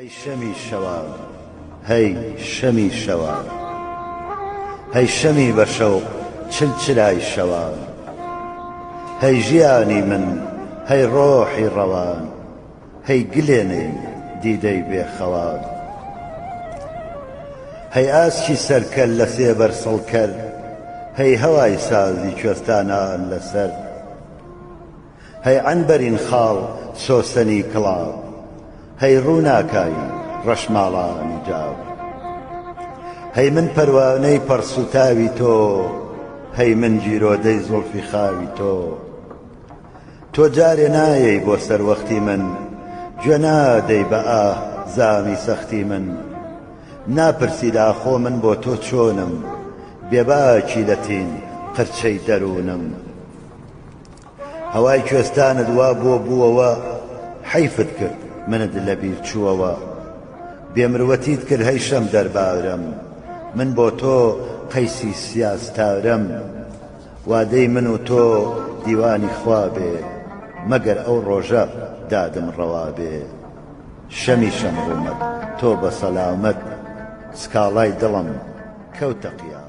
هەی شەمی شەوان هەی شەمی شەوان هەی شەمی بە شەوق چل چرای شەوان هەی ژیانی من هەی ڕۆحی ڕەوان هەی گلێنەی دیدەی بێ خەوان هەی ئاسکی سەرکەر لە سێبەر سڵکەر هەی هەوای سازی کوێستانان لەسەر هەی عەنبەرین خاڵ سۆسەنی کڵاو هەی ڕووناکایی ڕەشماڵانی جاو هەی من پەروانەی پەڕسووتاوی تۆ هەی من گیرۆدەی زوڵفی خاوی تۆ تۆ جارێ نایەی بۆ سەروەختی من گوێ نادەی بە ئاه زامی سەختی من ناپرسی داخۆ من بۆ تۆ چۆنم بێباکی لەتین قرچەی دەروونم هەوای کوێستانت وا بۆ بووەوە حەیفت کرد منت لەبیر چووەوە بێ مروەتیت کرد هەی شەم دەربارم من بۆ تۆ قەیسی سیاستارم وادەی من و تۆ دیوانی خوا بێ مەگەر ئەو ڕۆژە دادم ڕەوا بێ شەمی شەم ڕوومەت تۆ بە سەلامەت سکاڵای دڵم کەوتە قیامەت.